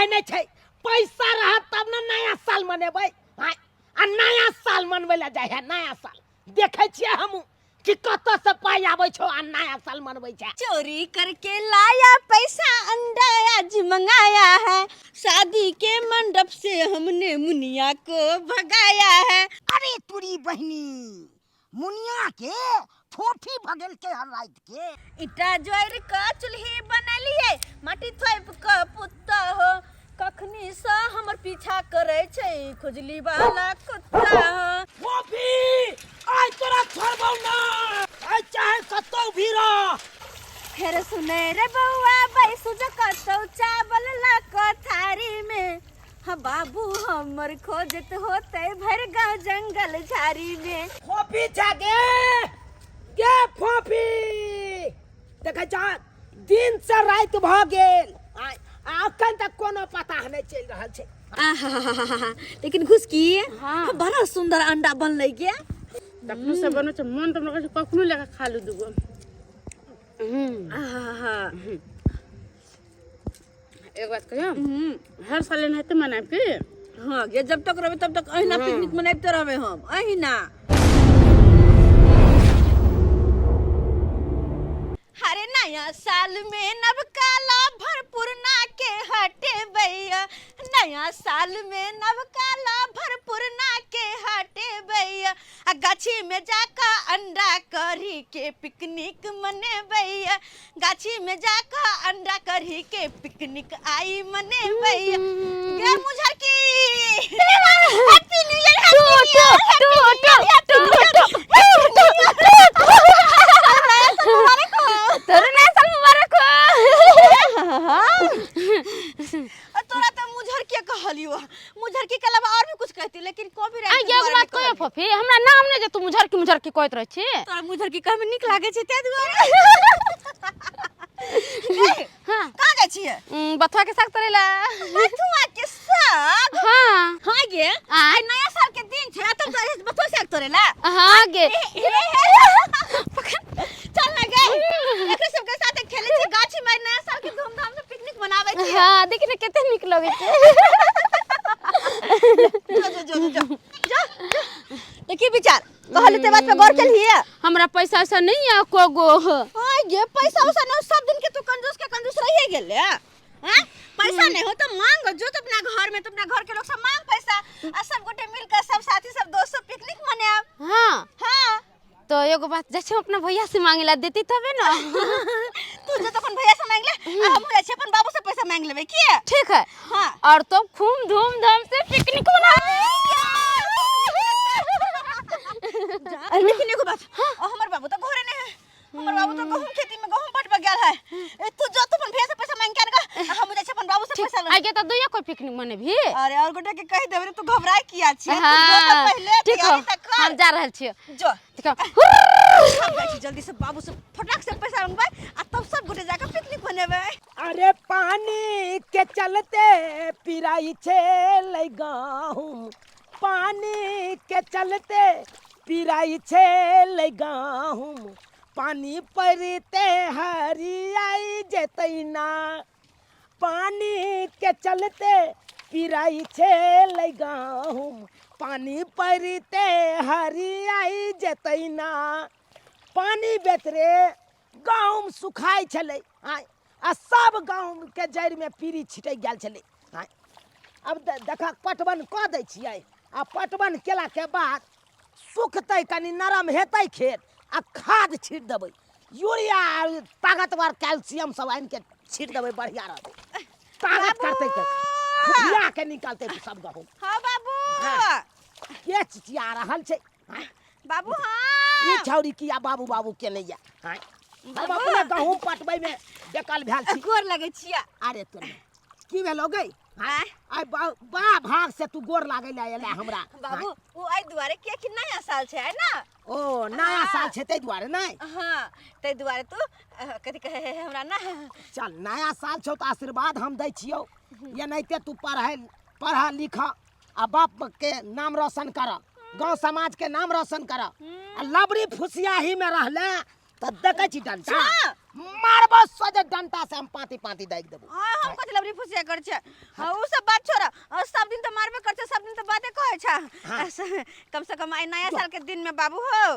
रहै नहि छै। पैसा रहत तब ने नया साल मनेबै। आँय, आ नया साल मनबै लए जाइ है। नया साल देखै छियै हमहूँ कि कतऽ से पाइ आबै छौ आ नया साल मनबै छै। चोरी करके लाया पैसा, अंडा आज मंगाया है, शादी के मंडप से हमने मुनिया को भगाया है। अरे तुरी बहिनी, मुनिया के फोफी भगेल के हर रात के। ईटा जोड़ क चूल्ही बनेलिए, माटी थोप क पुत्ता हो, कखनी से हमर पीछा करे छै खुजली वाला कुत्ता हो। फोफी, आइ तोरा छोड़बौ ना, आइ चाहे कतौ भी रह। फेर सुने रे बौआ, बैसु जो कतौ चावल ला क थारी में, हाँ बाबू हमर खोजत होते भर गांव जंगल झाड़ी में। फोफी जागे गे फोफी, देखै छ दिन से राति भऽ गेल आ अखन तक कोनो पता नहि चलि रहल छै। आहाहाहा, लेकिन घुसकी हाँ। बड़ा सुंदर अंडा बनलै गे। तखनो से बनबै छै, मन तऽ हमरा कहै छै कखनो लेके खा लू दूगो। आहाहा। एक बात कहियो, हर साल एनाहिते मनायब की? हाँ गे, जब तक रहबै तब तक अहिना पिकनिक मनाबिते रहबै हम अहिना। हरे नया साल में नवका ला भरपूर ना के हटेबैया, नया साल में नवका ला भरपूर ना के हटेबैया, आ गाछी में जाकर अंडा करी के पिकनिक मनेबैया, गाछी में जाकर अंडा करी के पिकनिक आई मनेबैया। गे मुझरकी, happy new year, happy new year, happy new year, तोरो नया साल मुबारक हो। तोरा तो मुझर के कहलियो, मुझर के अलावा और भी कुछ कहती लेकिन कॉपीराइट आ के एगो दुआरे बात नहि कहियो कहलियौ। फफी, हमरा नाम नहि जे तू मुझरकी मुझरकी कहैत रहै छी। तोरा मुझर के कहमे नीक लागै छै ताहि दुआरे। हाँ। कहाँ जाइ छियै? बथुआ के साग तोड़ै ला। बथुआ के साग? हाँ। हाँ गे, आय। आइ नया साल के दिन छै, तब तो बथुआ साग तोड़ै ला। हाँ गे। चल ना गे, एकरे सबके साथे खेलै छियै गाछी में, नया साल के धूमधाम से पिकनिक मनाबै छियै। हाँ, देख ने कते नीक लगै छै। जो जो जो जो जो जो। देखी विचार कहली ते बात पे गौर केलिए? हमरा पैसा वैसा नहीं है को गो। हाँ ये पैसा वैसा नहीं, सब दिन के तू कंजूस के कंजूस रहिए गेले हैं। पैसा नहीं हो तो मांग जो तो अपना घर में, तो अपना घर के लोग सब मांग पैसा आ सब गोटे मिलकर सब साथी सब दोस्त सब पिकनिक मनाएब। हाँ। हाँ। तो एगो बात जाइ छी अपना भैया से मांगे ला, देती तबे ना। तू जो तो अपन भैया से मांग ले, आ हम जाइ छी अपन बाबू से पैसा मांग लेबै की? ठीक है। हाँ। और तो खूब धूमधाम से पिकनिक मनाबे। अरे लेकिन एगो बात, हमर बाबू तो घरे नहीं है, हमर बाबू तो गहूम खेती में गहूम पटवा गेल है। ए, तू जो तो अपन भैया से पैसा मांग के आन गा, आ हम जाइ छी अपन बाबू से पैसा ले। आगे तो दुइया कोई पिकनिक मनेबही। अरे और गोटे के कहि देबै रे, तू घबराय किया छी? तू जो तो हाँ, पहिले ठीक हो, तैयारी त कर। हम जा रहल छियै। जो। ठीक हो। हम जाइ छी जल्दी से बाबू से फटाक से पैसा मंगबै आ तब सब गोटे जाके पिकनिक मनेबै। अरे पानी के चलते पिराई छे लै गहूम, पानी के चलते पिराई छे लै गहूम, पानी पड़ते हरियाई जेतै ना, पानी के चलते पिराई छे लै गहूम, पानी पड़ते हरियाई जेतै ना। पानी बेतरे गहूम सुखाइ छलै आँय, आ सब गहूमके जड़िमे पीरी छिटकि गेल छलै आँय। आब देखक पटवन कऽ दै छियै आ पटवन केलाके बाद सुखतै, कनि नरम हेतै खेत आ खाद छीट देबै, यूरिया ताकतवर कैल्शियम सब आनिके छीट देबै, बढ़िया रहतै, ताकत करतै के खुखिया के निकालतै सब गहूम। हाँ बाबू। हाँ। के चिचिया रहल छै? हाँ। बाबू, हाँ। ई छौड़ी किया बाबू बाबू के नहीं या? हाँ। हम बाबू। अपने गहूम पटबै में बेकल भेल छी। गोर लगै छिया। अरे तोरे की भेलो गई? हाँ। आइ बा भाग से तू गोर लागै ला एला हमरा। बाबू, ओ आइ दुआरे किया कि नया साल छै, है ना? ओ नया साल छै ताहि दुआरे नहि? हाँ, ताहि दुआरे तू कथी कहै है हमरा ना। चल नया साल छौ तऽ आशीर्वाद हम दै छियौ, एनाहिते तू पढ़ै पढ़ लिख आ बाप के नाम रोशन कर, गाँव समाज के नाम रोशन कर। आ लबड़ी फुसियाही में रहले तऽ देखै छी डंटा। अच्छा। मारबो सोझे डंटा से हम पाती पाती दागि देबो। हाँ, हम कथी लबरी फुसिया कर छे। हाँ, उ सब बात छोड़ा। और सब दिन तो मारबे कर छे, सब दिन तो बातें कहै छे। हाँ। कम से कम आइ नया साल के दिन में बाबू हो,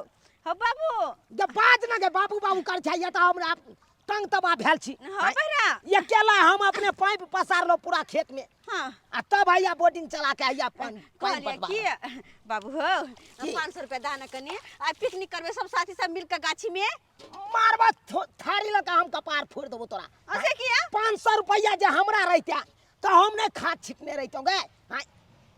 हो बाबू। गे बाज ना गे बाबू बाबू कर छे, ये तो हमरा तंग तबाह भेल छी। हाँ, बहिरा। ये अकेला हम अपने पाइप पसारलो पूरा खेत में। हाँ। आ तब हैया बोर्डिंग चला के हैया पानि कहलियै पटवा। की बाबू हो, की? 500 रुपया दाना कनी, आ पिकनिक करबे सब साथी सब मिलके गाछी में। मारबा थारी लगा हम कपार फोड़ देबो तोरा। असे किया? 500 रुपया जे हमरा रहिते तऽ हम नहि खाद छिटने रहितौं गे। हाँ,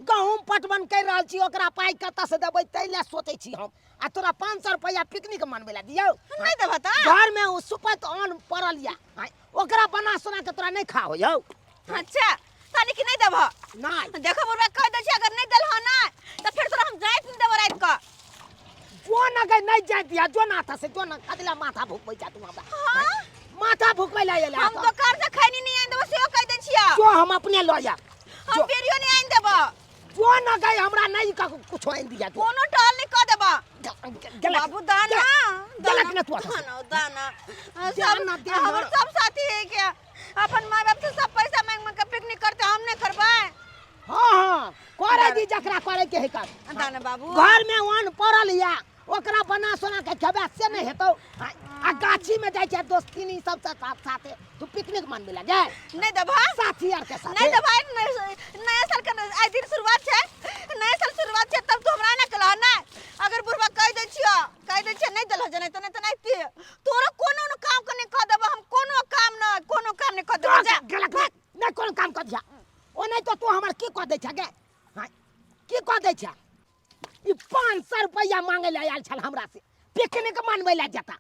गहूँम पटवन करि रहल छी, ओकरा पाइ कतऽ से देबै ताहि लए सोचै छी हम, आ तोरा 500 रुपया पिकनिक मनबै लए दियौ? नहि देबह तऽ? घर में ओ सुपत अन्न पड़ल यऽ, हाँ, ओकरा बना सोना के तोरा नहि खा होइयौ। अच्छा, तानी कि नहि देबह? नहि। देखो बुढ़बा, कहि दै छी, अगर नहि देलह ना तऽ फेर तोरा हम जाइत नहि देबो राति कऽ। जो न गई नहीं जाय दिया, जो ना था से जो ना, कदिला माथा भुकबै जा तू हमरा। हाँ? माथा भुकबै ला एला हम तो। दोकान से खैनी नहीं आनि देबो सेहो कहि दै छियौ। जो हम अपने लऽ जायब। हम जो। बेरियो नहीं आनि देबो। जो न गई हमरा नहीं कुछो आनि दिया तू। कोनो टहल नहीं कऽ देबो। गेलक। बाबू दाना, गेलक ना तू एतऽ से। दाना, दाना। दाना, सब दाना। हमर सब साथी है क्या अपन माय बाप से सब पैसा मांग मांग के पिकनिक करते, हम नहीं करबै। हाँ हाँ, करे दी जकरा करे के है कर। दाना बाबू। घर में अन्न पड़ल या ओकरा बना सोना के खेबै से नहीं हेतौ। आ गाछी में जाइ छै दोस्ती सब साथ साथे तू पिकनिक मनबे लगे। नहीं देबह? साथी आर के साथे। नहीं देबह? नया साल के आइ दिन शुरुआत छै, नया साल शुरुआत छै, तब तू हमरा ना कहलह ना। अगर बुढ़बा कहि दै छियौ, कहि दै छियौ नहीं देलह जनै त नहीं त नहीं ते तोरा कोनो न काम के नहीं कह देबह हम, कोनो काम न, कोनो काम नहीं कह देबह। जा। गेलक ना, नहीं कोनो काम कह दिया। ओ नहीं तो तू हमर की कह दै छै गे? हाँ, की कह दै छै? ई 500 रुपया मांगे ला आयल छल हमरा से, पिकनिक मनबै ला जेता।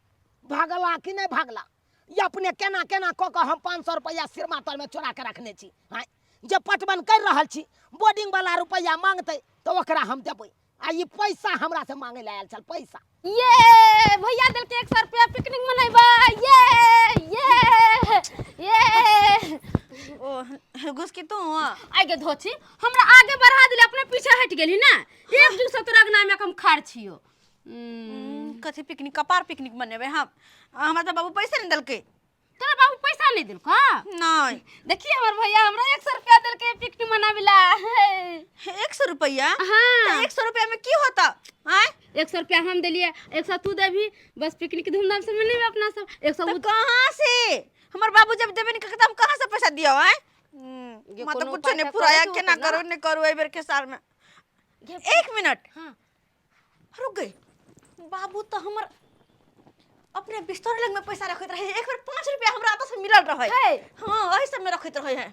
भागला कि नहीं भागला? ई अपने केना केना कऽ कऽ हम 500 रुपया सिरमा तर में चोरा के रखने छी। हाँ, जे पटवन कर रहल छी, बोर्डिंग वाला रुपया मांगतै तऽ ओकरा हम देबै। आ ई पैसा हमरा से मांगे ला आयल छल पैसा। ये भैया देलकै 100 रुपया पिकनिक मनेबै। ये ये ये। ओ घुस की तू हुआ? आगे धोची हमरा आगे बढ़ा दिले, अपने पीछे हट गेली ना। एक जुग से तोरा अंगना में हम खाड़ छियो। कथी पिकनिक, कपार पिकनिक मनेबै हम? हमरा तऽ बाबू पैसा नहीं देलकै। तोरा बाबू पैसा नहीं देलको? नहीं। देखिए हमर भैया हमरा 100 रुपया देलकै पिकनिक मनाबेला। 100 रुपया? हाँ। तो 100 रुपया में की होता? आय? 100 रुपया हम देलिए, 100 तू देबी, बस पिकनिक धूमधाम से मनेबै अपना सब। 100 तो कहाँ से? हमर बाबू जब देबे नहीं करते हम कहाँ से पैसा दियो? आय? ये मतलब कोनो कुछ उपाय नहीं तऽ पुराया, करैके केना होतै ना। करू नहीं करू एहि बेर के साल में। ये 1 मिनट। हाँ। रुक गई। बाबू तो हमर अपने बिस्तर लग में पैसा रखैत रहे, एक बेर 5 रुपया हमरा आपस में मिलल रहे। है। हाँ, एही सब में रखैत रहे है।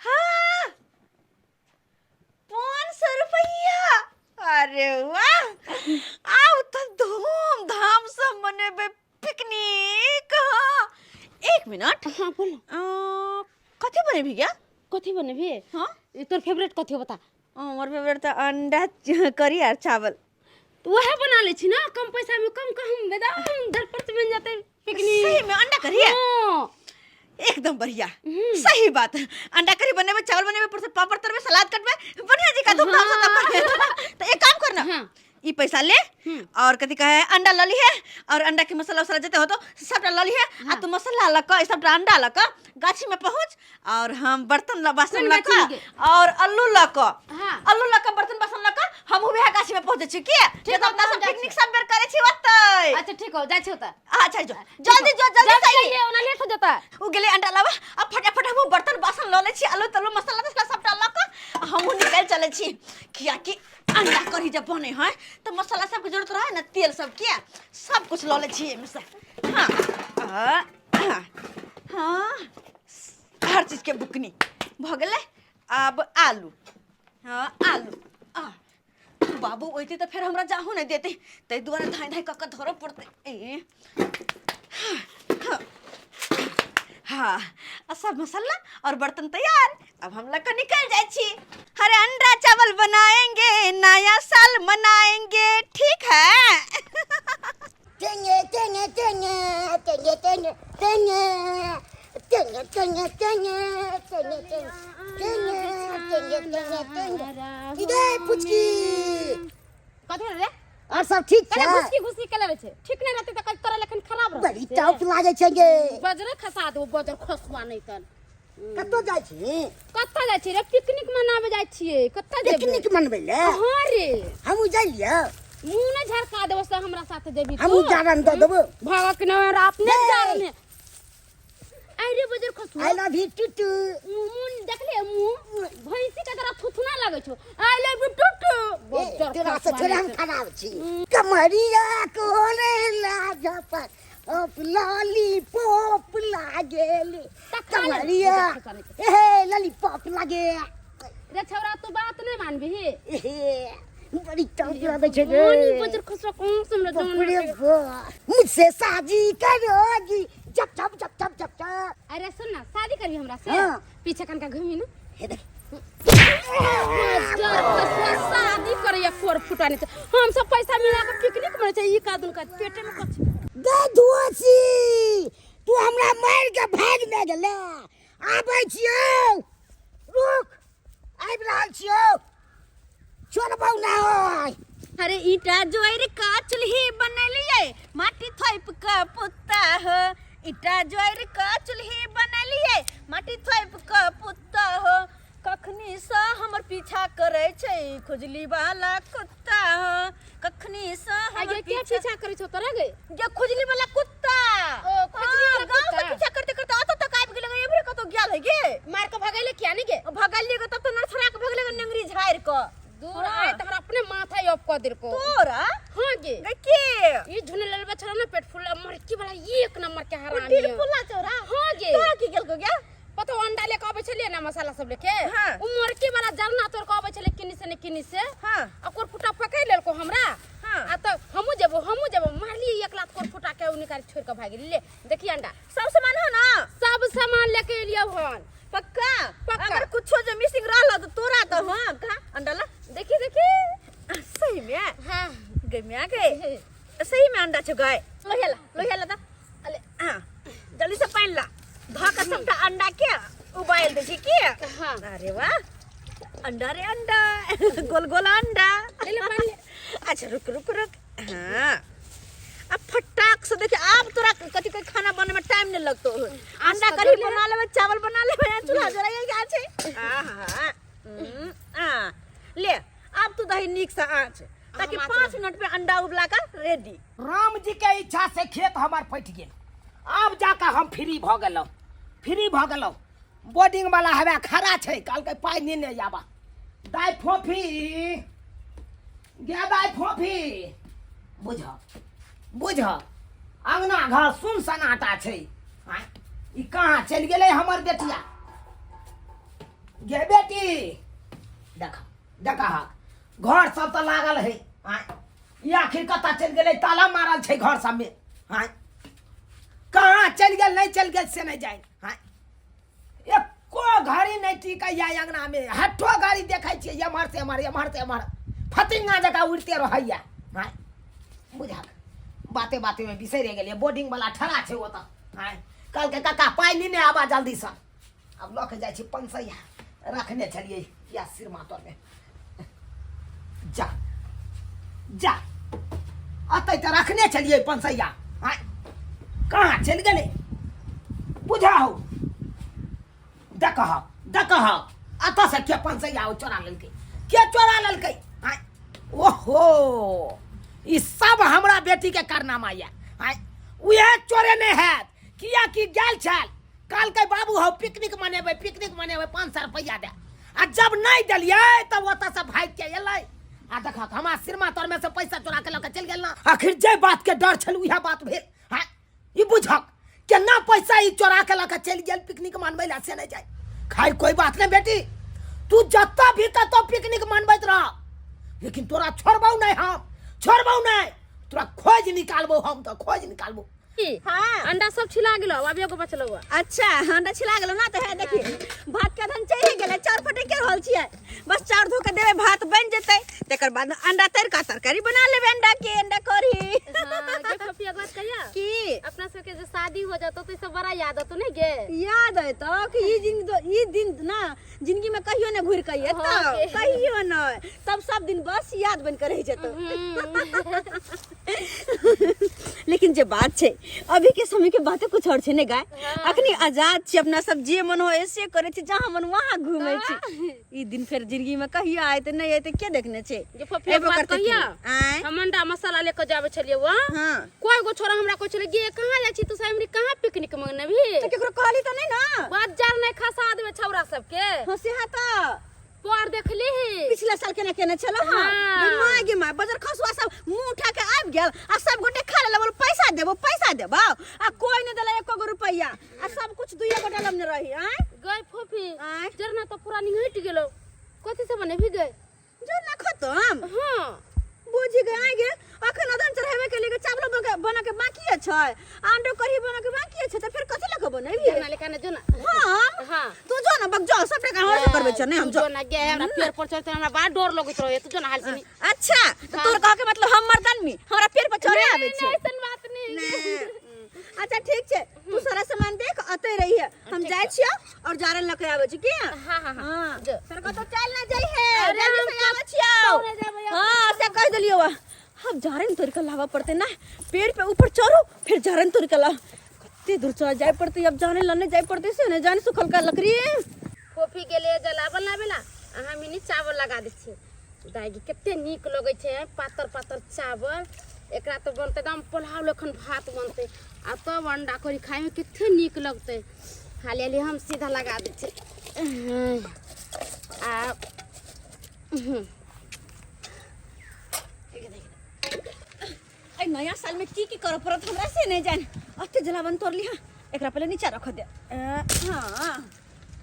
हाँ, 500 रुपया। अरे वाह, आउ तो धूमधाम से मनेबे पिकनिक। हाँ, 1 मिनट। हाँ, बोलो। कथी बनेबी क्या? कथी बनेबी? हाँ? ई तोर फेवरेट कथी हो बता? हमर फेवरेट तो अंडा करी और चावल। तो वह बना ले छी ना, कम पैसा में कम कम एकदम घर पर से बन जाते पिकनिक। सही में अंडा करी है? हाँ। एकदम बढ़िया, सही बात। अंडा करी बनेबे, चावल बनेबे, ऊपर से पापड़ तरबे, सलाद कटबे, बढ़िया जी का धूमधाम से तब करबे। तो एक काम करना, हाँ। ई पैसा ले और कथी कहे अंडा ल ली है और अंडा के मसाला उसाला जते हो तो सबटा ल ली है। आ तू मसाला ल क, ई सबटा अंडा ल क गाछी में पहुंच और हम बर्तन ल बासन कोन ल क गाछी में गे? और आलू ल क, हाँ। आलू ल क बर्तन बासन ल क हम उहे गाछी में पहुंचे छी के? ठीक जे हो, अपना पहुंच सब जाइ पिकनिक छी। सब बेर करे छी ओतै। अच्छा ठीक हो, जाइ छी ओतऽ। अच्छा जो, जल्दी जो, जल्दी जल्दी सही। आइए, ओना लेट हो जेतै। उ गेलै अंडा लाबऽ, आ फटाफट हमहूँ बर्तन बासन लऽ लै छी, आलू तालू मसाला तसाला सबटा लऽ कऽ आ हमहूँ निकलि चलै छी, कियाकि अंडा कढ़ी जब बनै है तऽ मसाला सबके जरूरत रहै ने, तेल सबके सब कुछ लऽ लै छी एहिमे से। हाँ, आ, हाँ, हर चीजके बुकनी भऽ गेलै। आब आलू, हाँ आलू, आ बाबू ओइते तऽ फेर हमरा जाहू नहि देतै, ताहि दुआरे धाँइ धाँइ कऽ कऽ धरऽ पड़तै। ए हाँ, आ सब मसाला और बर्तन तैयार, अब हम लग के निकल जाए छी। अरे अंडा चावल बनाएंगे, नया साल मनाएंगे, ठीक है? टेंगे टेंगे टेंगे टेंगे टेंगे टेंगे टेंगे टेंगे टेंगे टेंगे टेंगे टेंगे टेंगे टेंगे टेंगे। इधर पुचकी। कथी भेल रे? और सब ठीक कने छै? घुसकी घुसकी के लेवे छै, ठीक नहीं रहते त कल तोरा लेखन खराब रहते। बड़ी टॉप लागे छै गे। बजरे खसा देबो, बजर खसुआ नहीं तन। कतौ जाइ छी? कतऽ जाइ छी रे? पिकनिक मनावे जाइ छियै। कतऽ जेबै? पिकनिक मनबै ले? हाँ रे। हमहूँ जाइ लिअ। मुँह नहि झरका देबो से हमरा साथे जेबी। हमहूँ जारन दऽ देबो। भागक नहि, हमरा अपने नहीं। जारन है। अरे बजर खसुआ। I love you टूटू। मुँह देखले, मुँह भैंसी के तरह थुथुना लगै छौ। I love you टूटू। बजर तोरा से खसुआ थोड़ा हम नहीं। खराब छी। कमरिया कोरे लाज पर ओप लॉलीपॉप लागेल। त खा ले। कमरिया बजर खसुआ नहीं। एहे लॉलीपॉप लागे। रे छौरा, तू बात नहीं मानबी। एहे बड़ी टॉप लागै छै गे। मोनी बजर खसुआ कौन से हमरा जान। बाप रे बाप, मुझसे शादी करोगी जब जब जब जब जब जब। अरे सुन ना, शादी करबी हमरा से? हाँ। पीछे कनका घूमी ना। हे देख। बजर खसुआ शादी करैया कोर फुटाने छै। हम सब पैसा मिला के पिकनिक मने छै, ई का दुन का पेटे में कछ गे धोसी, तू हमरा मारि के भागि नहि गेले। आबै छियौ, रुक, आबि रहल छियौ, छोड़बौ ना ओय। अरे ईटा जोड़ का चूल्ही बनेलिए, माटी थोप के पुत्ता हो। ईटा जोड़ का चूल्ही बनेलिए, माटी थोप के पुत्ता हो। कखनी से हमर पीछा करे छै खुजली वाला कुत्ता हो। कखनी से हमर आगे के पीछा पीछा करै छौ तोरा गे? जे खुजली वाला कुत्ता। ओ, खुजली हाँ, वाला गाँव से कुत्ता। पीछा करते करते अतऽ तक आबि गेलै। एबरे कतौ गेल है गे? मार के भगैले किया नहीं गे? भगलिए गे तब तो नरसरा के भगले गे नेंगरी झाड़ि कऽ। दूर आए त हमरा अपने माथा ऑफ कर देलको। तोरा? हाँ गे। गे के? ई झुने ललबा छला ना पेट फुला मरकी वाला, एक नंबर के हरामी दिल है। फुला चौरा? हाँ गे। तोरा की गेलको गे? पतो अंडा लेके आबै छलियै ना मसाला सब लेके। हाँ। उ मरकी वाला जरना तोड़ के आबै छलै किन्नी से ने किन्नी से। हाँ। आ कोर फुटा पकड़ लेलको हमरा। हाँ। आ त हमहूँ जेबो, हमहूँ जेबो, मारलियै एक लात कोर फुटा के, उ निकाल छोड़ के भागि गेली। ले देखी अंडा। सब सामान हो ना? सब सामान लेके एलियै हन। पक्का? पक्का। अगर कुछो जो मिसिंग रहल तो तोरा तो हम कहा अंडा ला। देखी देखी। सही में? हाँ। गमिया गए, सही में अंडा छो गए। लोहिया ला, लोहिया ला दा। अले। हाँ, जल्दी से पानि ला, धऽ के सबटा अंडा के उबाल दै छी की। हाँ। अरे वाह, अंडा रे अंडा, गोल गोल अंडा। ले ले पानि ले। अच्छा रुक रुक रुक। हाँ अब फटाक से देखिए, आब तोरा कथी कोई खाना बने में टाइम नहीं लगतो। अंडा तऽ करी गेलै। बना लेबै, चावल बना लेबै, चूल्हा जराइए के छै। आहा, आ ले आब तू दही नीक से आँच, ताकि हम आँच 5 मिनट में अंडा उबला का रेडी। राम जी के इच्छा से खेत हमार फटि गेल, आब जाके हम फ्री भऽ गेलहुँ, फ्री भऽ गेलहुँ। बोर्डिंग वाला हवे खड़ा छै, कहलकै पाइ नेने आबा। दाइ फोफी गे, दाइ फोफी, बुझ बुझ, अंगना घर सुन सनाटा छै। आँय, ई कहाँ चलि गेलै हमर बेटिया? गे बेटी, देख देख, घर सब तऽ लागल है। आँय, ई आखिर कतऽ चलि गेलै? ताला मारल छै घर सबमे। आँय, कहाँ चलि गेल, नहि चलि गेल से नहि जानि। आँय, एको घड़ी नहि टिकैया अंगनामे, हट्ठो घड़ी देखै छियै एम्हर से एम्हर, एम्हर से एम्हर, फतिंगा जकाँ उड़िते रहैया। आँय, बुझक बाते बातेमे बिसरि गेलियै, बोर्डिंग वाला ठड़ा छै ओतऽ। आँय, कहलकै काका पाइ नेने आबा जल्दीसँ। आब लऽ के जाइ छी, 500 रखने छलियै या सिरमा तरमे। जा जा, अतै तऽ रखने छलियै 500। आँय, कहाँ चलि गेलै? बुझाउ, देखह देखह, एतऽ से के 500 ओ चोरा लेलकै? के चोरा लेलकै? आँय, ओहो, ई सब हमरा बेटीके कारनामा यऽ। आँय, उएह चोरेने हैत, कियाकि गेल छल, कहलकै बाबू हौ पिकनिक मनेबै, पिकनिक मनेबै, 500 रुपैआ दे। आ जब नहि देलियै तब ओतऽसँ भागि के एलै। आ देखक, हमरा सिरमा तरमे से पैसा चोरा के लऽ के चलि गेल ना। आखिर जे बात के डर छल उएह बात भेल। हाँ, ई बुझक केना पैसा ई चोरा के लऽ के चलि गेल पिकनिक मनबै लए से नहि जाय। खैर कोई बात नहीं बेटी, तू जतऽ भी कतौ पिकनिक मनबैत रह, लेकिन तोरा छोड़बौ नहीं, हम छोड़बौ नहीं, तोरा खोज निकालबौ, हम तऽ खोज निकालबौ। की? हाँ। अंडा सब छिला गेलो, अब एगो बचलो हुआ। अच्छा, अंडा छिला गेलो ना, तो है देखी भात के अधन चढ़ि गेलै, चाउर फटक के रहल छियै, बस चाउर धो के देबै, भात बनि जेतै, तकर बाद अंडा तरि के तरकारी बना लेबै, अंडा के अंडा करी। हाँ, गे फोफी, एक बात कहिया? की? अपना सबके जे शादी हो जातो तो ई सब बड़ा याद आतो नहीं गे? याद है तो कि ई दिन, ई दिन ना जिंदगी में कहियो ने घुर के एतौ, हाँ गे। कहियो ने। तब सब दिन बस याद बन के रह जेतौ। लेकिन जे बात छै अभी के समय के बाते कुछ और छै ने गाय। अखनी आजाद छी अपना सब, जे मन हो ऐसे करे छी, जहाँ मन वहाँ घूमे छी। ई दिन फेर जिंदगी में कहियो आयत नहीं आयत के देखने छै। जे फफिया एबो बात करतै की कहिया नहि? आँय? हम अंडा मसाला लेके जाबे छलियै वहाँ। हाँ। कोई गो छोरा हमरा कहै छलै गे कहाँ जाइ छी तू सब, एमरी कहाँ पिकनिक मनेबही? तऽ केकरो कहली तऽ नहि ने? बाजार नहि खसा देबै छौरा सबके। हाँ सेहा तऽ पर देखली ही पिछला साल केना केने छलो। हाँ। हाँ। गे माय गे माय, बजर खसुआ सब मुंह उठा के आबि गेल आ सब गोटे खा लेलक, बोल पैसा देबो पैसा देबो, आ कोई नहि देलक एको गो रुपैया, आ सब कुछ दुइये गोटा लमने रही। आँय गई फूफी, आँय? जरना तो पूरा निंघटि गेलो, कथी से बनेबही गई? जरना खतम। हाँ। बुझि गए। आइ गे अखन अदहन चढ़ेबे के लिए चावलो बना के बाकी छै, अंडो कढ़ी बना के बाकी छै, तऽ फेर कथी लऽ के बनेबही? जरना लेके आने जो ना। हम? हाँ। तू जो ना बक जो, सब टका हमरा से करबे छ। नहीं हम तू जो जो ना गे, हमरा पेड़ पर चढ़ते हमरा बड़ा डर लगैत रहे, तू जो ना हाल सुनी। अच्छा तऽ तोर कह के मतलब हम मर्दन में हमरा पेड़ पर चढ़े आबै छै? नहीं, ऐसन बात नहीं। नहीं। अच्छा ठीक छै, तू सारा सामान देख अतै रही है, हम जाइ छियौ और जारन लऽ के आबै छी की। हाँ, हाँ, हाँ। हाँ। जो। सर कतौ चल ना जाइ है, अरे जल्दी हम से आबै छियौ। तोरे जेबै अब। हाँ से कह देलियौ। अब जारन तोड़ के लाबऽ पड़तै ना, पेड़ पे ऊपर चढ़ू फिर जारन तोड़ के लाओ, कते दूर चल जाय पड़तै। अब जाने लने जाय पड़तै से ने जाने सुखल का लकड़ी। फोफी गेलै जलावन लाबेला आ हम इनी चावल लगा दै छियै। दाइ गे कते नीक लगै छै पातर पातर चावल, एकरा तऽ बनतै एकदम पुलाव लेखन भात बनतै आ तब अंडा करी खायमे कते नीक लगतै। हाली हाली हम सीधा लगा दै छियै आ एहि नया साल में की की करऽ पड़त हमरा से नहीं जान। अते जलावन तोड़ लिहा, एकरा पहले नीचा रख दे। हाँ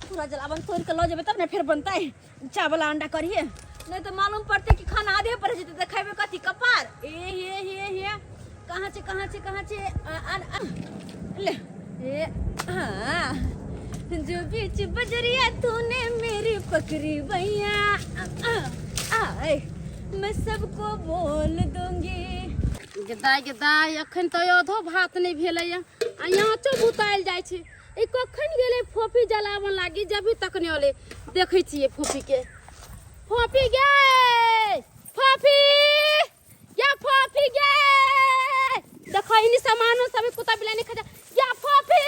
पूरा जलावन तोड़ के लऽ जेबै तब ने फेर बनतै चावल आ अंडा करिए, नहीं तो मालूम पड़तै कि खाना आधे पर जेतै तऽ खैबै कथी कपार। ए हे हे हे कहाँ छै कहाँ छै कहाँ छै? आ, आ, आ, ले ए हाँ, जो बीच बजरिया तूने मेरी पकड़ी भैया, आए मैं सबको बोल दूंगी। गे दाइ गे दाइ, अखन तऽ आधो भात नहि भेलैया आ आँचो बुतायल जाइ छै। ई कखन गेलै फोफी जलावन लागी, जभी तक नहि अलै। देखै छियै फोफी के। फोफी गे, फोफी या फोफी गे, देखो इनी सामानो सब कुत्ता बिलाई नहीं खा जा। या फोफी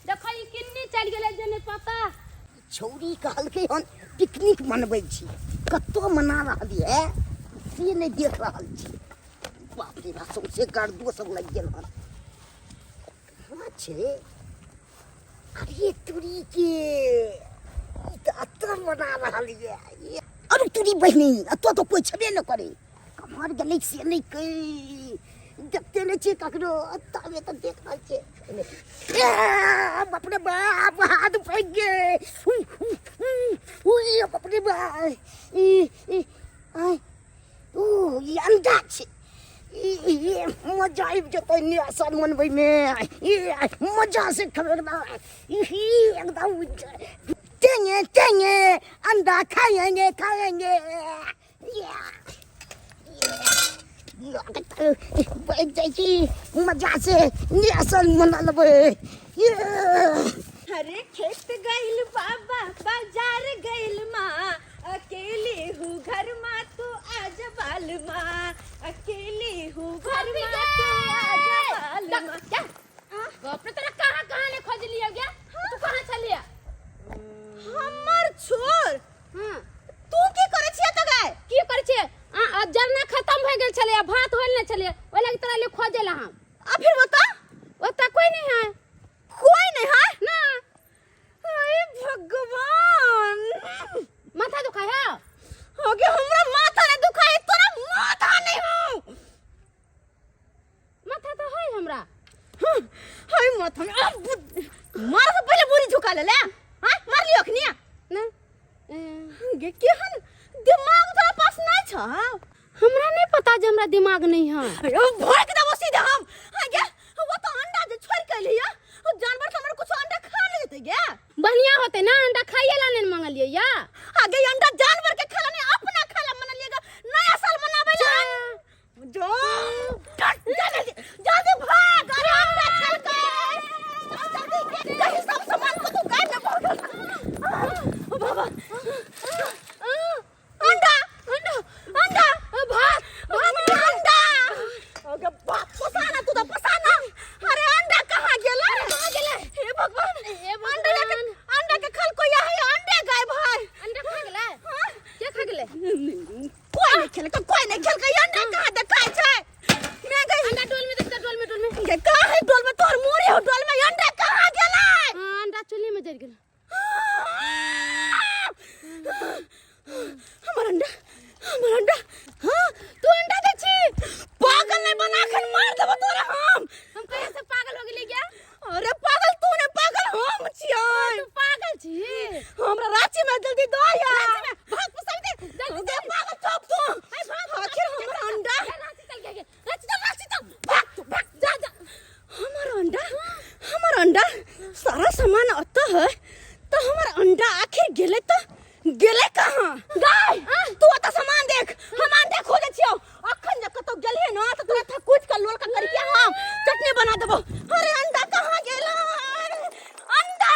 देखो ई किन्नी चल गेलै जे नहि पता। छौरी कहलकै हन पिकनिक मनबै छी, कतौ मना रहली है से नहि देख रहल छी। बाप रे बाप, सौंसे गर्दो सब लागि गेल हन। कहाँ छै? अरे तुरी के ई तऽ एतऽ मना रहल ये। अरे तुरी बहिनी, एतऽ तऽ कोइ छेबे नहि करै, कमहर गेलै से नहि कहि, देखते नहि छियै ककरो। एतऽ तऽ देख रहल छियै। ए, बाप रे बाप, हाथ फाटि गेल। बाप रे बाप, ई ई आय ऊ ई अंडा छै। ई मजा आबि जेतै नया साल मनबैमे, ई मजा से खेबै एकदम, ई एकदम टेंगे टेंगे अंडा खाएंगे खाएंगे। बैठ जाइ छी, मजा से नया साल मना लेबै। अरे खेत गइल बाबा, बाजार गइल माँ, अकेली हूँ घर माँ तू आज बाल माँ, अकेली हूँ घर माँ तू आज बाल माँ। बाप रे, तोरा कहाँ कहाँ ले खोजलियो गे? तू कहाँ छलिया? हमर छोर। हाँ। तू की करै छियै तऽ गाय? की करै छियै? आ जरना खत्म भए गेल छलै, भात होइल नहि छलै, ओहि लागि तोरा ले खोजेला हम। आ फिर बता। ओतऽ कोई नहीं है। कोई नहीं है? ना। अरे भगवान, माथा दुखाय है? हो गया हमरा माथा नहीं दुखाय, तोरा माथा नहीं हो। माथा तो है हमरा। हाँ, हाय माथा में आ, मार से पहले बोरी झुका ले ले। हाँ मार लियो अखनी ना। गे केहन दिमाग तोरा पास नहीं छ? हमरा नहीं पता जे हमरा दिमाग नहीं है। अरे भड़क देबो सीधा हम। हाँ गे वो तो अंडा जे छोड़ के लिया, वो जानवर से हमरा कुछ अंडा खा ले जेते गे। बढ़िया होते ना, अंडा खाइए ला नहीं मंगलिए या। हाँ गे अंडा जानवर के खाला नहीं, अपना खाला मनलिएगा नया साल मनावे ला। जो जल्दी जल्दी भाग, अरे अंडा खा के जल्दी कहीं सब सामान को तू गाय में पहुंच। ओ बाबा कोई नहीं खेलकै, कोई नहीं खेलकै। अंडा कहाँ देखाय छै? मैं गई अंडा डोल में देखता, डोल में, डोल में। गे कहाँ है डोल में? तोहर मोरे हो डोल में। अंडा कहाँ गेलै? हाँ, अंडा चूल्हे में जरि गेल। हमर अंडा, हमर अंडा। हाँ, तू अंडा दे छी? पागल नहीं बना, अखन मार देबो तोरा हम। हम कहिया से पागल हो गेली क्या? अरे पागल तू ने, पागल हम छियै। तू पागल छी। हमरा रांची में जल्दी दो यार। रांची में भाग पसंद दे जल्दी। दे पागल, चुप तू। आखिर हमर अंडा। रांची चल गया, रांची चल, रांची चल, भाग तू, भाग, जा जा। हमर अंडा, हमर अंडा, सारा सामान अत है तो हमर अंडा आखिर गेले तो गेले कहाँ? गाय, तू अत सामान देख, हम अंडा खोजे छियो। अखन जे कतौ गेलहे न त तोरा थकुच के लोल के करिके हम चटनी बना देबो। अरे अंडा कहाँ गेल? अंडा।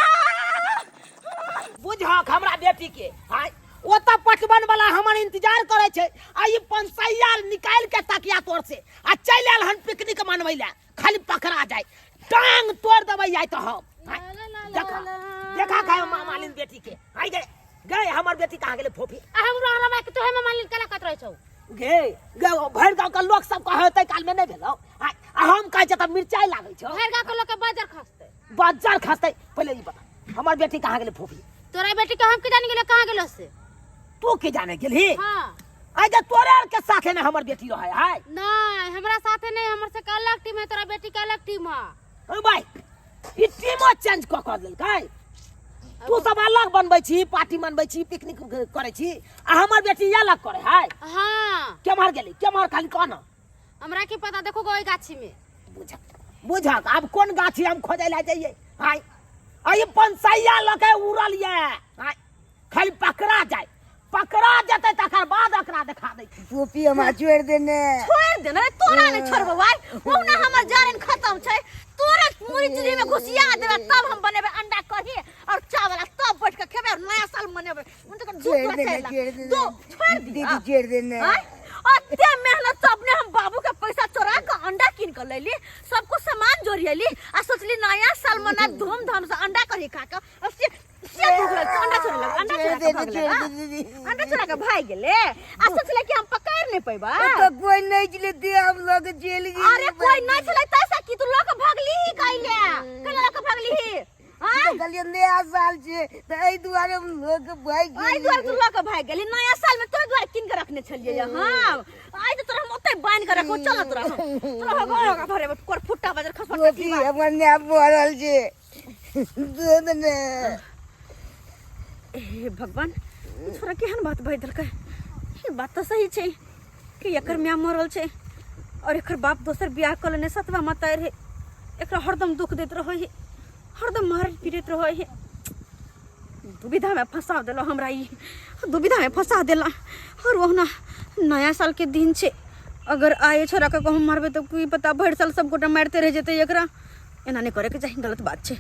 बुझहक हमरा बेटी के हाय, ओतऽ पटवन वाला हमर इंतजार करे छै आ ई पंसैया निकालि के तकिया तोर से आ चलि आयल हन पिकनिक मनबै लए। खाली पकड़ा जाय, टांग तोड़ देबै आइ तऽ हम। हाय, देखा देखा खाय मालिन बेटी के। हाय गे गे, हमर बेटी कहाँ गेलै फोफी? आ हमरो हमरा के तोहे में मालिन कला कत रहै छौ। गे गे, भरि गाँव के लोक सब कहै तै काल में नहि भेलौ। हाय, आ हम कहै छियै तऽ मिरचाइ लागै छौ। भरि गाँव के लोक के बाजार खसतै। बाजार खसतै। पहिले ई बता, हमर बेटी कहाँ गेलै फोफी? तोरा बेटी के हम की जाने गेलै कहाँ गेलो से। तू की जाने गेलही? हाँ। आइ जे तोरे आर के साथे ने हमर बेटी रहै है। नहीं, हमरा साथे नहीं, हमर से के अलग टीम है, तोरा बेटी के अलग टीम है। ओ भाई, ई टीमो चेंज क क देलकै। तू सब अलग बनबै छी, पार्टी मनबै छी, पिकनिक करै छी आ हमर बेटी अलग करै है। हाँ। केम्हर गेली? केम्हर खाली कह न। हमरा की पता, देखो गो ओहि गाछी में। बुझक बुझक, आब कोन गाछी हम खोजै लए जइयै? हाय, आ ई पंसैया लऽ के उड़ल ये। हाय, खाली पकड़ा जाय, पकड़ा जेतै तकर बाद एकरा देखा दै छी। टोपी हमरा छोड़ि देने। छोड़ि देने? तोरा नहि छोड़बौ भाई, ओहुना हमर जारन खत्म छै। तोरा मुरी चुल्ही में घुसिया देबै तब हम बनेबै अंडा कढ़ी और चावल आ तब बैठ के खेबै और नया साल मनेबै। उनका दू छोड़ि तोरा देने, चारि लाख। छोड़ि देने। दू छोड़ि दिअ। दीदी छोड़ि देने। आँय? अते मेहनत से अपने हम बाबू के पैसा चोरा के अंडा कीन के लैली, सब कुछ सामान जोड़ियली आ सोचली नया साल मना धूमधाम से अंडा कढ़ी खा के और से भूख लगल, अंडा छोड़े लग, अंडा छोड़ छोड़ा के दे, भाग छोड़ लगा। दे, दीदी। अंडा छोड़ा के भाग गेले आ सोचले कि हम पकड़ नहीं पैबा। ओतऽ कोई नहीं छलै ते हम लऽ के चलि गेली। अरे कोई नहीं छलै तैसा कि तू लऽ के भागली ही कैले? कैले लऽ के भागली ही? हाँ? तऽ कहलियै नया साल छै तऽ एहि दुआरे हम लऽ के भागि एहि दुआरे तू लऽ के भागि गेली। नया साल में तोरे दुआरे कीन के रखने छलियै हम। आइ तऽ तोरा हम ओतै बान्हि के रखबो। चल तोरा हम, तोरा हम घर घरे कोर फुट्टा बजर खसबा। टोपी हमर माय पड़ल छै, दे देने। हे भगवान, छोरा केहन बात बहि देलकै। ई बात तऽ सही छै कि एकर माय मरल छै और एकर बाप दोसर बियाह कऽ लेने, सतवा माता रहे। एकरा हरदम दुख दैत रहै है, हरदम मारैत पीटैत रहै है। दुविधामे फंसा देलक हमरा, ई दुविधामे फंसा देला। और ओहुना नया साल के दिन छै, अगर आए छोरा के कहूँ मारबै तऽ की पता भरि साल सब गोटा मारिते रहि जेतै एकरा। एना नहि करैके चाही, गलत बात छै,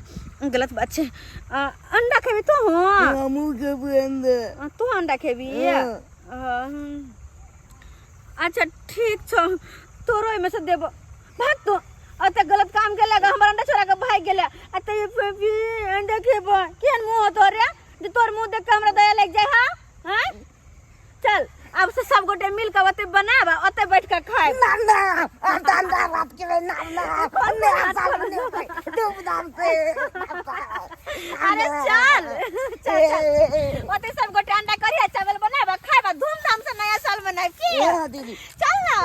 गलत बात छै। आ, अंडा खेबी तू? हमहूँ खेबै अंडा। आ, तू अंडा खेबी? हाँ। अच्छा ठीक छौ, तोरो एहिमे से देबो। भाग तू, अते गलत काम केलक, हमर अंडा छोड़ा के भागि गेलै आ तैयो बेबी अंडा खेबो। केहन मुँह हो तोर रे जे तोर मुँह देख के हमरा दया लागि जाय? हाँ हाँ, चल अब से सब गोटे मिल के ओते बनाब आ ओते बैठ के खाएब। ना ना, अंडा रात के ना ना, नया साल मनेबै धूमधाम से। अरे चल चल चल, ओते सब गोटे अंडा करी आ चावल बनाब आ खाएब आ धूमधाम से नया साल मनाएब की? हाँ, दीदी। चल ना।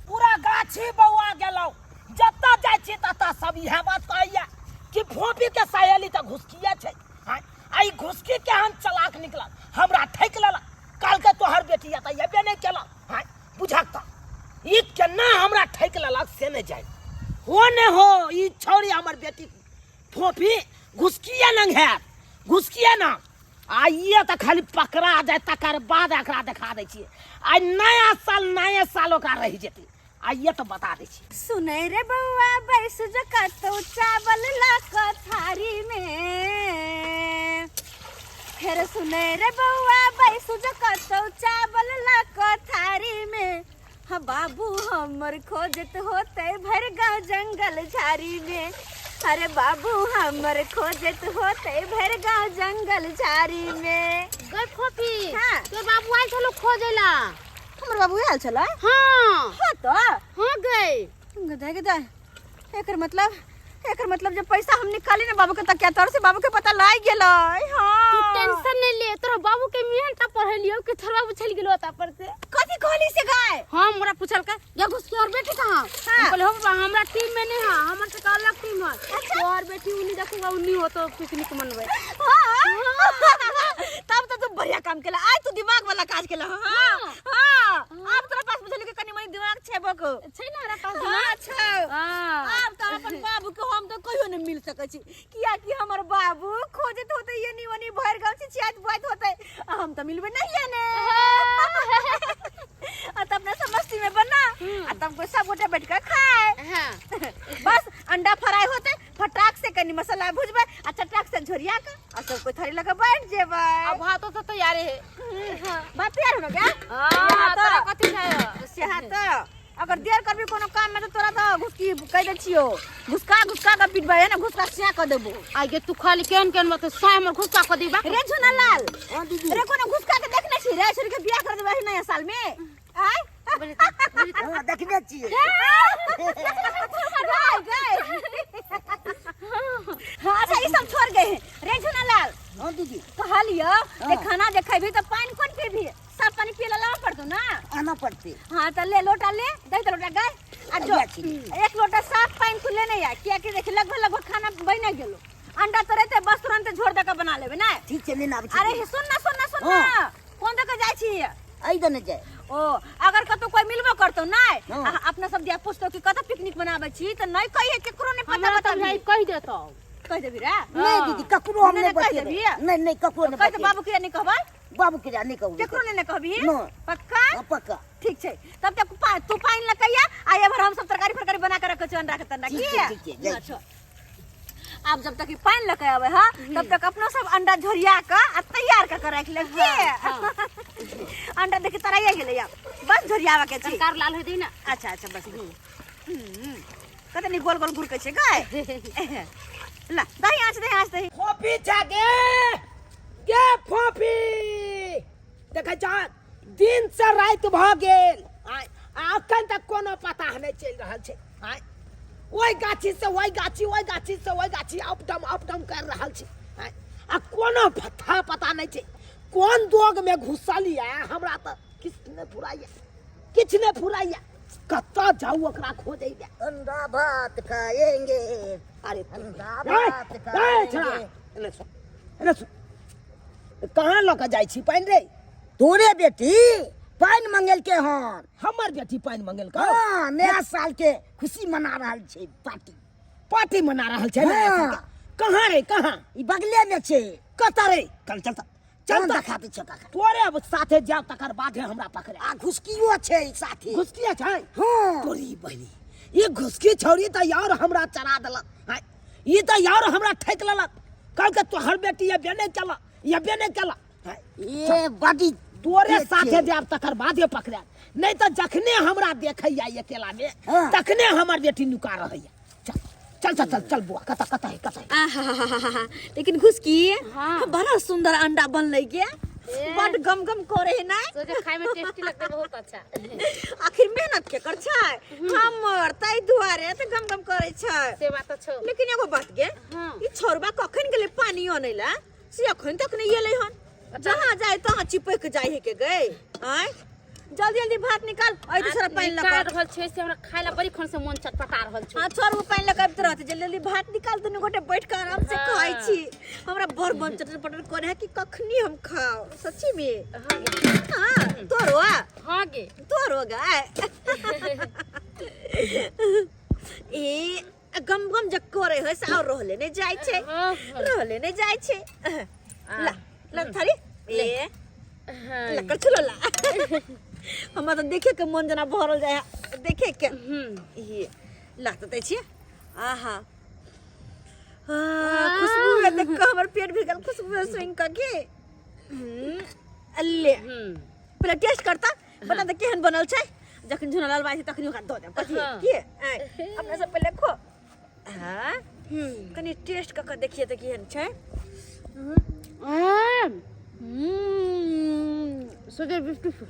पूरा गाछी बौआ गेलौ, जतऽ जाइ छी ततऽ सब इएह बात कहैया कि फोपी के सहेली तऽ घुसकिए छै। आँय, आ ई घुसकी केहन चलाक निकलल, हमरा ठकि लेलक। कहलकै तोहर बेटी एतऽ एबे नहि केलक। आँय, बुझक तऽ ई केना हमरा ठकि लेलक से नहि जानि। हो ने हो, ई छौड़ी हमर बेटी फोफी घुसकिए नंग हैत, घुसकिए ना। आ ई तऽ खाली पकड़ा जाय तकर बाद एकरा देखा दै छियै। आ नया साल, नया साल ओकरा रहि जेतै। आ ये तऽ बता दै छी। सुनै रे बौआ, बैस जो कतौ चावल लऽ कऽ थारी में। फेर सुनै रे बौआ, बैस जो कतौ चावल लऽ कऽ थारी में। हाँ बाबू हमर खोजत होतै भरि गाँव जंगल झाड़ी में। अरे बाबू हमर खोजत होते भर गांव जंगल झाड़ी में। गई फोफी। हाँ। तोर बाबू आयल छलो खोजेला। हमर बाबू आयल छला? हाँ। हाँ तो? हाँ गई। गदा गदा, एकर मतलब जब पैसा हम निकाली ना बाबू के तकिया तर से बाबू के पता लाग गेलै। हाँ। तू टेंशन नहीं ले, तोरा बाबू के मेहनत पढ़लियो कि तोरा बाबू चल गेलो ता पर से। कथी कहली से गाय? हाँ, हमरा पूछल का या घुस के और बेटी कहाँ? हाँ। हम कहले हो बाबा हमरा टीम में नहीं है, हमर से अलग टीम है। अच्छा। तोहर बेटी उन्नी देखूंगा उन्नी हो तो पिकनिक मनवे। हाँ। तब तो तू बढ़िया काम केला, आज तू दिमाग वाला काज केला। हाँ। हाँ। आब तोरा पास बुझली के कनी मनी दिमाग छै बको। छै ना हमरा पास हाँ, दिमाग? छै। हाँ। आब तो अपन बाबू के हम तो कहियो नहीं मिल सकै छी, किया कि हमर बाबू खोजत होते ये ओनी भर गांव से छियात बुआत होते, आ हम तो मिलबे नहीं है ने। आ तब ना समस्ती में बना, आ तब को सब गोटे बैठ के खाए। हाँ। बस अंडा फ्राई होते फटाक से कनी मसाला भुजबै आ चटाक से झोरिया के आ सब कोई थारी लगा बैठ जेबै। अब भातो तो तैयार है। भात तैयार हो गया? हाँ, यहाँ तोरा तो कथी छै? से हाँ तो अगर देर करबी कोनो काम में तो तोरा तो घुसकी कह दे छियो, घुसका घुसका के पिटबै है ना, घुसका सिया क देबो। आई गे तू खाली केन केन मत साय हमर घुसका क दीबा। रे झुना लाल। हां दीदी। रे कोनो घुसका के देखने छी रे, छोरी के बियाह कर देबै नया साल में। आय हां देखने छी। गए गए। हां अच्छा ई सब छोड़ गए रे झुना लाल। हां दीदी। कहलियो जे खाना जे खेबी त पानी कोन पीबी, सब पानी पिए ला लाबऽ पड़तो ना। आना पड़ते। हाँ तो ले लोटा ले, दे दे लोटा गए आ जो एक लोटा साफ पानी तू लेने आ, किया कि देख लगभग लगभग खाना बने गेलो, अंडा तो रहते बस तुरंत झोर दे के बना लेबे ना। ठीक छै लेने आबै छी। अरे सुन ना सुन ना सुन ना, कोन दे के जाय छी? एहि दने जाय। ओ अगर कतौ कोई मिलबो करतो ना, हाँ। अपना सब दिया पूछतो कि कतौ पिकनिक मनाबै छी त नहीं कहिए, केकरो नहीं पता। हमरा बता तो भाई कह देतो। कह देबी रे? नहीं दीदी ककरो हम नहीं, नहीं कह बतेबै। देबी? नहीं नहीं ककरो नहीं कह दे। बतेबै। बाबू के नहीं कहबै? बाबू के नहीं कहबै। केकरो नहीं ने कहबी? नहीं। पक्का? हाँ, पक्का। ठीक छै, तब तक तू पानि लकैया आ एमहर हम सब तरकारी फरकारी बना के रखै छियौ अंडा के तंडा। ठीक की? छै, ठीक छै, जाइ। अच्छा आब जब तक ई पानि लके आबै हा तब तक अपनो सब अंडा झोरिया के आ तैयार के के राखि लेब। की अंडा देखी तराइया गेलै आब, बस झोरियाबऽ के छै। तरकार लाल होय दही ना। अच्छा अच्छा बस। कते नीक गोल गोल गुरकै छै गाय। ला दही आँच दही आँच दही। फोफी छा गे गे फोफी, देखै छ दिन से राति भऽ गेल आ अखन तक कोनो पता नहि चलि रहल छै। आँय ओहि गाछी से ओहि गाछी, ओहि गाछी से ओहि गाछी अप डाउन अप डाउन कर रहल छै। आँय आ कोनो पता पता नहि छै कोन दोग में घुसल यऽ, हमरा तऽ किछु नहि फुराइया, किछु नहि फुराइया, कतऽ जाउ ओकरा खोजै लए। अंडा भात खाएंगे। अरे अंडा भात छड़ा खाएंगे। एने सुन, एने सुन, कहाँ लऽ कऽ जाइ छी पानि रे? तोरे बेटी पानि मंगेलके हन। हमर बेटी पानि मंगेलकै? हाँ, नया साल के खुशी मना रहल छै, पार्टी पार्टी मना रहल छै नया हाँ। साल के। कहाँ रे कहाँ? ई बगले में छै। कतऽ रे? चल चल चल चल चल देखा दै छियौ काका। तोरे अब साथे जाओ तकर बादे हमरा पकड़े। आ घुसकियो छै साथे। घुसकिया छै? हाँ। तोरी बहिनी ई घुसकी छौरी तऽ यार हमरा चरा देलक। आँय, ई तऽ यार हमरा ठकि लेलक, कहलकै तोहर बेटी एबे नहि केलक, एबे नहि केलक। आँय, ए बड़ी तोरे तेज साथे छै। जायब तकर बादे पकड़ायब, नहीं तऽ जखने हमरा देखैया अकेला में हाँ। तखने हमर बेटी नुका रहैया। चल चल चल चल चल बुआ, कतऽ कतऽ है कतऽ है? आहाहाहा, लेकिन घुसकी हाँ। बड़ा सुंदर अंडा बनलै गे, बड गम गम करे है ना। सोचे खाय में टेस्टी लगते बहुत अच्छा। आखिर मेहनत के कर छै हमर, ताहि दुआरे तऽ गम गम करे छै। से बात छौ। लेकिन एगो बात गे, हाँ। ई छोरबा कखन गेलै पानी अनै ला, से अखन तक नहीं एलै हन। जहाँ जाए तहाँ चिपक जाए है के गए। आय जल्दी जल्दी भात निकाल, अइ दूसरा पानि लऽ निकाल कऽ। रहल छै से हमरा खाय ला बड़ी खन से मन चटपटा रहल छै। हाँ छोड़, वो पानि लऽ कऽ आबिते रहतै, जल्दी जल्दी भात निकाल, दुनू गोटे बैठ कऽ आराम से हाँ। खाइ छी। हमरा बड़ मन चटर पटर करे है कि कखनी हम खाओ सच्ची में। हाँ गे। हाँ तोरो आ? हाँ गे। तोरो गाय ए गम गम जे करे है से और रहले नहीं जाय छै, हाँ, रहले नहीं जाय छै। ला ला थारी ए हाँ। लकड़ चलो ला, हमरा तऽ देखे के मन जेना भरल जाय है देखे के। ये ला तऽ दै छियै। आहा खुशबू में देख के हमर पेट भर गेल, खुशबू सुनि कऽ के। अल्ले पहिले टेस्ट करता, बता दे केहन बनल छै। जखन झुना लाल बाई छै तखन ओकरा दऽ देब। कथी हाँ। की आँय, अपना सब पहिले खो। हाँ कनि टेस्ट कऽ कऽ देखिए तऽ केहन छै। सोचे ब्यूटीफुल।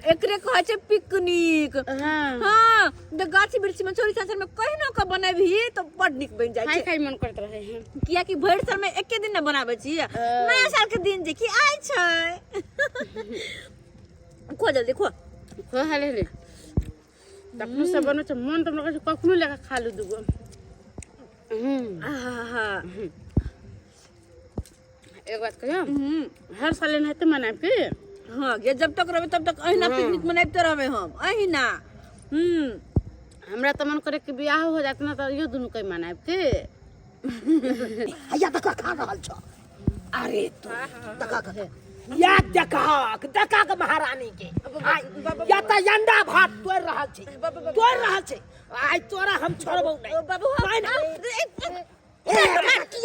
एकरे कहै छै पिकनिक। हाँ। हाँ, तऽ गाछ वृक्ष में चोरी चाचर में कहिनो के बनेबही तऽ बड नीक बनि जाइ खाइ छै। खाइ मन करैत रहे है। कियाकि भरि साल में एके दिन ने बनाबै छी, नया साल के दिन जे कि आइ छै। खो जल्दी खो। खो हाले हाले तखनो सब बनबै छै, मन तऽ हमरा कहै छै कखनो लए कऽ खा लू दूगो। आहा। एक बात कहियो, हर साल एनाहिते मनायब की? हाँ गे, जब तक रहबै तब तक अहिना पिकनिक मनाबिते रहबै हम अहिना। हमरा तऽ मन करे कि बियाह हो जात ना तऽ इहो दुनू के मनायब की। हैया देखा खा रहल छ। अरे तू देखा के या देखहक, देखहक महारानी के आइ, या तऽ अंडा भात तोड़ि रहल छै, तोड़ि रहल छै। आइ तोरा हम छोड़बौ नहि। बाबू, नहीं, नहीं। ए,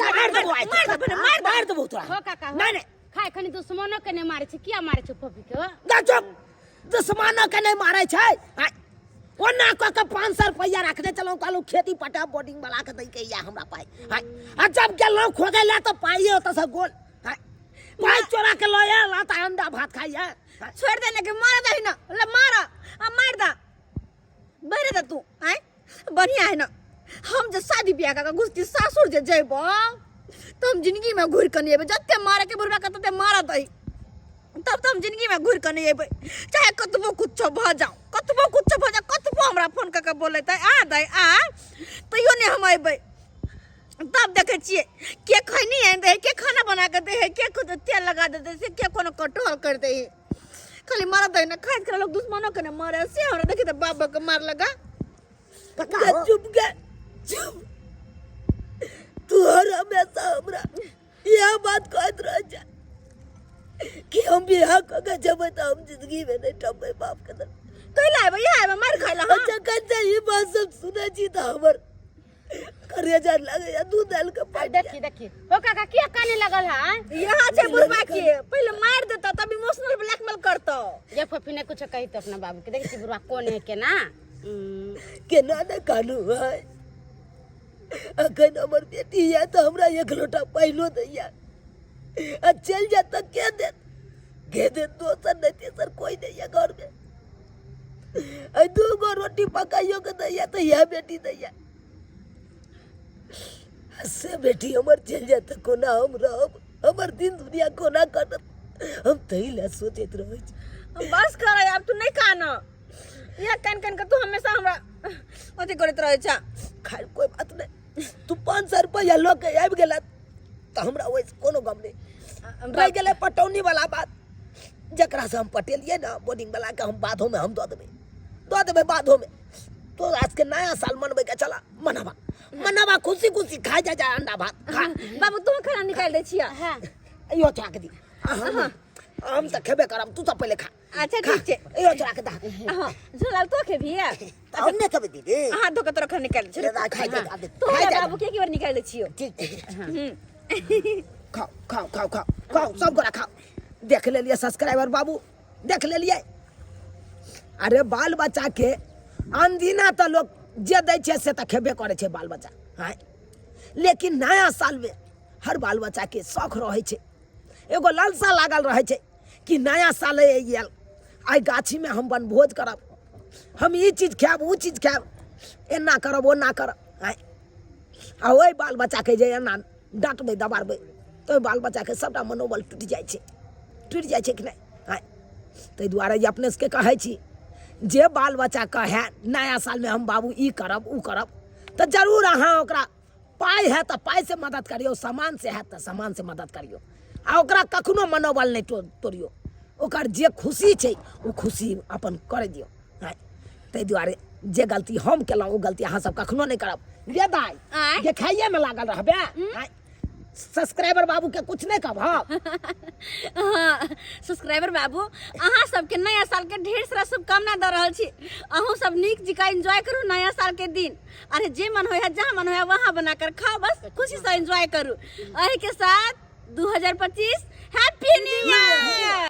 मार देबौ आइ मार देबौ, मार मार देबौ तोरा। हो काका, हो। नहीं, नहीं। खाय खनी दुश्मनो के नहि मारै छै, किया मारै छै फोफी के? गा चुप, दुश्मनो के नहि मारै छै। आइ, ओना कऽ के 500 रुपैआ रखने छलहुँ, कहलहुँ खेती पटा बोर्डिंग वाला के दैके या हमरा पाइ। आइ, आ जब गेलहुँ खोजै लए तऽ पाइए ओतऽसँ गोल। आइ, पाइ चोरा के लऽ आयल आ तऽ अंडा भात खाइए। छोड़ि दे ने के मार दही ना, ले मार आ मार दा बैरे दे तू। आय बढ़िया है ना, हम जे शादी बियाह कऽ के घुसती सासुर जे जइबो तऽ हम जिंदगी में घुरि कऽ नहि अयबै। जते मारे के बुढ़बा के तते मारत दही, तब तऽ हम जिंदगी में घुरि कऽ नहि अयबै। चाहे कतबो कुछो भऽ जाओ, कतबो कुछो भऽ जाओ, कतबो हमरा फोन कऽ के बोलेतै आ दै आ, तैयो नहि हम अयबै। तब देखै छियै के खैनी आनि दै है, के खाना बना कऽ दै है, के खुद तेल लगा देतै से, के कोनो कटहल कर दै है। खाली मारत दै ना, खाइत खा लोग दुश्मनो के ना मारे से हमरा देखी तऽ बाप के मार लगा। काका हो। चुप गे चुप, तू हर हमेशा हमरा यह बात कहत रह जा कि हम बियाह कऽ के जेबै तऽ हम जिंदगी में नहि टपबै बाप के दर। कैला एबै? इएह एबै मारि खाइ लए? हाँ? जखन से ई बात सब सुनै छी तऽ हमर करेजा लगैया दूध दालि के पानि। देखी देखी हो काका, किया काने लगल है? यहाँ छै बुढ़बा के पहिले मारि देतौ तब इमोशनल ब्लैकमेल करतौ। ये फफी ने कुछ कही तो अपना बाबू के, देखी छी बुढ़वा कोन है केना। केना ने कानू है, अखन हमर बेटी यऽ तऽ हमरा एक लोटा पानिओ दैया आ चलि जायत तऽ के देत, के देत? दोसर नहि तेसर कोइ नहि यऽ घरमे। आ दू गो रोटी पकाइयो के दैया तऽ इएह बेटी दैया, आ से बेटी हमर चलि जायत तऽ कोना हम रहब, हमर दिन दुनिया कोना कटत, हम ताहि लए सोचैत रहै छी। बस कर आब तू नहि कान, इएह कान कान के तू हमेशा हमरा अथी करैत रहै छा। खैर कोइ बात नहि, तू 500 रुपैआ लऽ के आबि गेला तऽ हमरा ओहिसँ कोनो गम नहि रहि गेलै। पटौनी वाला बात, जकरासँ हम पटेलियै ने बोर्डिंग वाला के, हम बाधोमे हम दऽ देबै, दऽ देबै बाधोमे। तो आजके नया साल मनबैके चला, मनाबा मनाबा, खुशी खुशी खा जा जा अंडा भात खा। बाबू तू खाना निकालि दै छियै? हाँ। इहो चोरा के दी। हम तऽ खेबे करब, तू सब पहिले खा। अच्छा ठीक छै। इहो चोरा के दा। हाँ झूलाल तो खेबही? तऽ हम नहि खेबै दीदी। अहाँ धोके तोरा खाना निकालि दै दादा, खाइ जा, छियौ। तू खाइ हमरा जा। बाबू के एक बार निकालि दै छियौ। ठीक। खाओ खाओ खाओ खाओ खाओ, सब गोरा खाओ। देख लेलियै सब्सक्राइबर बाबू, देख लेलियै। अरे बाल बच्चा के अनदिना तऽ लोक जे दै छै से तऽ खेबे करै छै बाल बच्चा, आँय। लेकिन नया सालमे हर बाल बच्चाके शौख रहै छै, एगो लालसा लागल रहै छै कि नया साल आयल, आइ गाछीमे हम वनभोज करब, हम ई चीज खायब, ओ चीज खायब, एना करब ओना करब, आँय। आ ओहि बाल बच्चाके जे एना डाँटबै दबारबै तऽ ओहि बाल बच्चाके सभटा मनोबल टूटि जाइ छै, टूटि जाइ छै कि नहि? आँय। ताहि दुआरे जे अपने सबके कहै छी, जे बाल बच्चा कहै नया सालमे हम बाबू ई करब ओ करब, तऽ जरूर अहाँ ओकरा पाइ है तऽ पाइसँ मदद करियौ, सामानसँ हैत तऽ सामानसँ मदद करियौ, आ ओकरा कखनो मनोबल नहि तोड़ियौ। ओकर जे खुशी छै ओ खुशी अपन करै दियौ। आँय, ताहि दुआरे जे गलती हम केलहुँ ओ गलती अहाँ सब कखनो नहि करब। गे दाइ, आँय? गे खाइएमे लागल रहबे? आँय, सब्सक्राइबर बाबू के कुछ नहीं कहब? हाँ, सब्सक्राइबर बाबू, अहाँ सबके नया साल के ढेर सारा शुभकामना दऽ रहल छी। अहूँ सब नीक जकाँ एंजॉय करू नया साल के दिन। अरे जे मन होय है, जहाँ मन होय है वहाँ बना कर खाओ, बस खुशी से एंजॉय करू। एही के साथ 2025 हैप्पी न्यू ईयर।